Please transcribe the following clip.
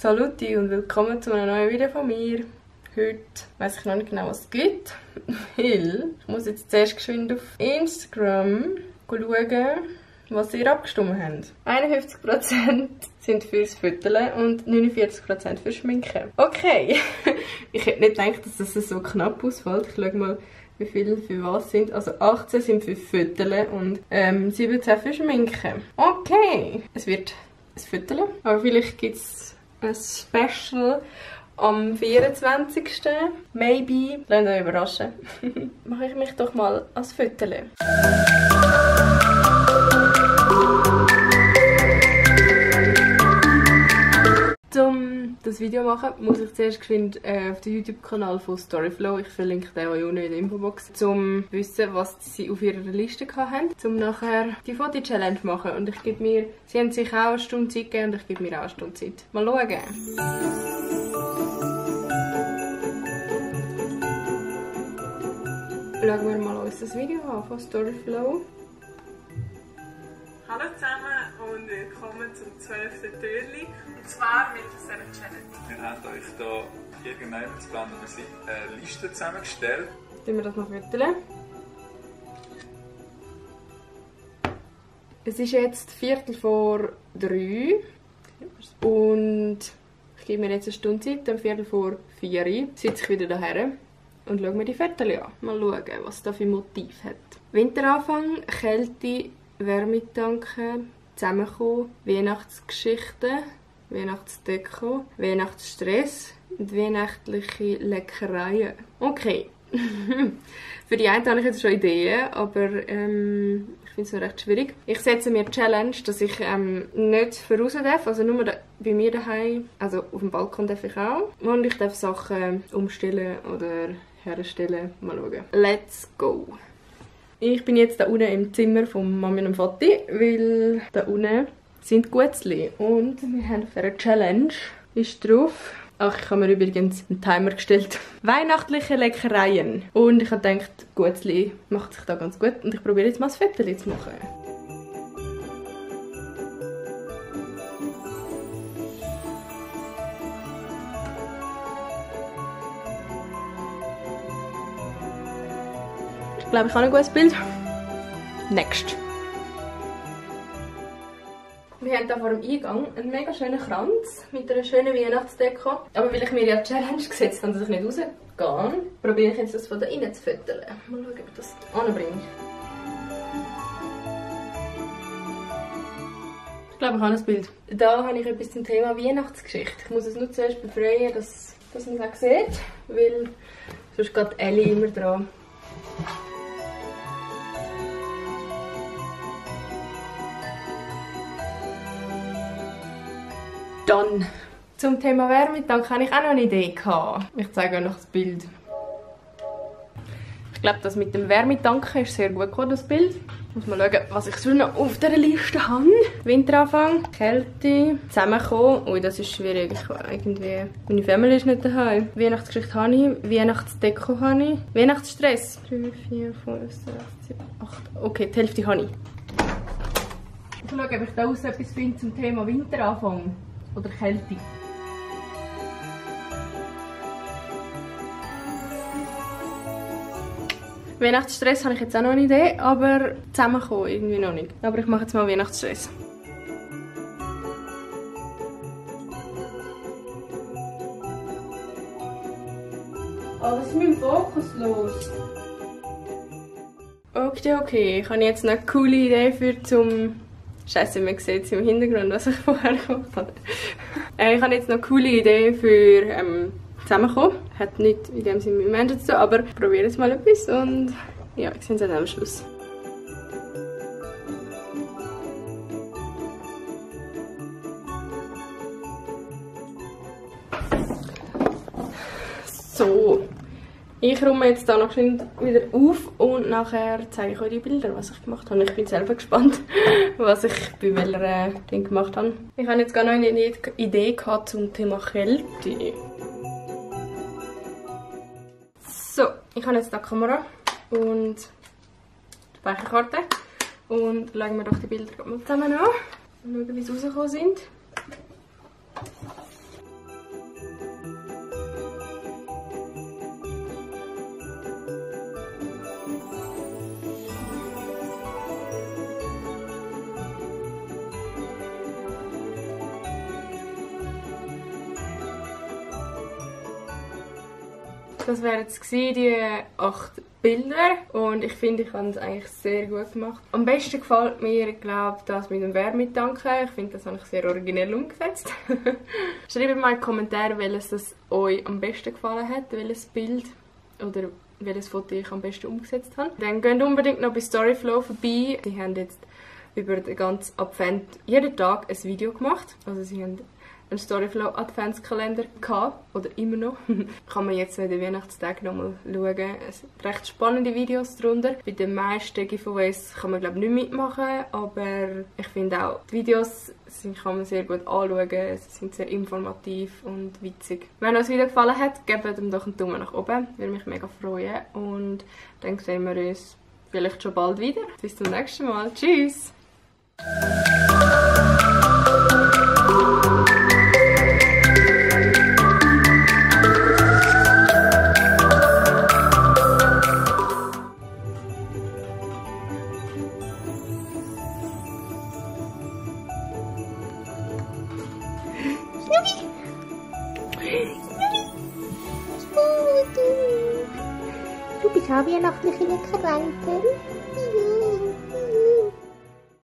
Saluti und willkommen zu einem neuen Video von mir. Heute weiss ich noch nicht genau, was es gibt, weil ich muss jetzt zuerst geschwind auf Instagram schauen, was ihr abgestimmt habt. 51% sind fürs Fütteln und 49% fürs Schminken. Okay, ich hätte nicht gedacht, dass das so knapp ausfällt. Ich schaue mal, wie viele für was sind. Also 18 sind für Fütteln und 17 für Schminken. Okay, es wird ein Fütteln, aber vielleicht gibt es ein Special am 24. Maybe. Lasst euch überraschen. Mache ich mich doch mal als Fütteln. Um das Video zu machen, muss ich zuerst geschwind auf den YouTube-Kanal von Storyflow, ich verlinke den euch unten in der Infobox, um zu wissen, was sie auf ihrer Liste hatten, um nachher die Foto-Challenge zu machen. Und ich gebe mir, sie haben sich auch eine Stunde Zeit gegeben und ich gebe mir auch eine Stunde Zeit. Mal schauen. Schauen wir mal uns das Video an von Storyflow. Hallo zusammen und willkommen zum 12. Türchen, und zwar mit dieser Challenge. Wir haben euch hier irgendwann eine Liste zusammengestellt. Tun wir das noch fütteln. Es ist jetzt 2:45 und ich gebe mir jetzt eine Stunde Zeit, dann 4:45 sitze ich wieder daher und schaue mir die Fotos an. Mal schauen, was es da für Motiv hat. Winteranfang, Kälte, Wärmetanken, Zusammenkommen, Weihnachtsgeschichten, Weihnachtsdeko, Weihnachtsstress und weihnachtliche Leckereien. Okay. Für die einen habe ich jetzt schon Ideen, aber ich finde es noch recht schwierig. Ich setze mir die Challenge, dass ich nicht voraus darf, also nur bei mir daheim, also auf dem Balkon darf ich auch. Und ich darf Sachen umstellen oder herstellen. Mal schauen. Let's go! Ich bin jetzt da unten im Zimmer von Mami und Vati, weil da unten sind Guetzli. Und wir haben für eine Challenge ist drauf. Ach, ich habe mir übrigens einen Timer gestellt. Weihnachtliche Leckereien. Und ich habe gedacht, Guetzli macht sich da ganz gut. Und ich probiere jetzt mal das Foto zu machen. Ich glaube, ich habe ein gutes Bild. Next. Wir haben hier vor dem Eingang einen mega schönen Kranz mit einer schönen Weihnachtsdeko. Aber weil ich mir ja die Challenge gesetzt habe, dass ich nicht rausgehe, probiere ich jetzt das von da innen zu fütteln. Mal schauen, ob ich das anbringe. Ich glaube, ich habe ein Bild. Da habe ich etwas zum Thema Weihnachtsgeschichte. Ich muss es nur zuerst befreien, dass man es auch sieht, weil sonst geht Ellie immer dran. Dann zum Thema Wärmetank habe ich auch noch eine Idee gehabt. Ich zeige euch noch das Bild. Ich glaube, das mit dem Wärmetanken ist sehr gut gekommen, das Bild. Ich muss mal schauen, was ich sonst noch auf dieser Liste habe. Winteranfang, Kälte, Zusammenkommen. Ui, das ist schwierig. Irgendwie, meine Family ist nicht daheim. Weihnachtsgeschichte habe ich, Weihnachtsdeko habe ich, Weihnachtsstress. 3, 4, 5, 6, 7, 8. Okay, die Hälfte habe ich. Ich schaue, ob ich da aus etwas finde zum Thema Winteranfang. Oder Kälte. Weihnachtsstress habe ich jetzt auch noch eine Idee, aber zusammenkommen irgendwie noch nicht. Aber ich mache jetzt mal Weihnachtsstress. Oh, was ist mit dem Fokus los? Okay. Ich habe jetzt noch eine coole Idee für zum... Scheiße, man sieht es im Hintergrund, was ich vorher gemacht habe. Ich habe jetzt noch eine coole Idee für Zusammenkommen. Hat nicht in dem Sinne mit Menschen zu tun, aber ich probiere jetzt mal etwas und ja, wir sehen uns dann am Schluss. So. Ich räume jetzt hier noch wieder auf und nachher zeige ich euch die Bilder, was ich gemacht habe. Ich bin selber gespannt, was ich bei welcher Ding gemacht habe. Ich habe jetzt gar noch eine Idee gehabt zum Thema Kälte. So, ich habe jetzt die Kamera und die Speicherkarte und schauen wir doch die Bilder mal zusammen an und schauen, wie sie rausgekommen sind. Das wären jetzt die 8 Bilder und ich finde, ich habe es eigentlich sehr gut gemacht. Am besten gefällt mir, glaube ich, das mit dem Wer mitdanken. Ich finde, das habe ich sehr originell umgesetzt. Schreibt mal in die Kommentare, welches das euch am besten gefallen hat, welches Bild oder welches Foto ich am besten umgesetzt habe. Dann geht unbedingt noch bei Storyflow vorbei. Sie haben jetzt über den ganzen Advent jeden Tag ein Video gemacht. Also sie haben einen Storyflow Adventskalender gehabt, oder immer noch. Kann man jetzt in den Weihnachtstagen nochmal schauen. Es sind recht spannende Videos darunter. Bei den meisten Giveaways kann man glaube ich nicht mitmachen, aber ich finde auch, die Videos kann man sehr gut anschauen. Sie sind sehr informativ und witzig. Wenn euch das Video gefallen hat, gebt ihm doch einen Daumen nach oben. Würde mich mega freuen. Und dann sehen wir uns vielleicht schon bald wieder. Bis zum nächsten Mal. Tschüss! Du bist auch weihnachtliche Leckereien, gell?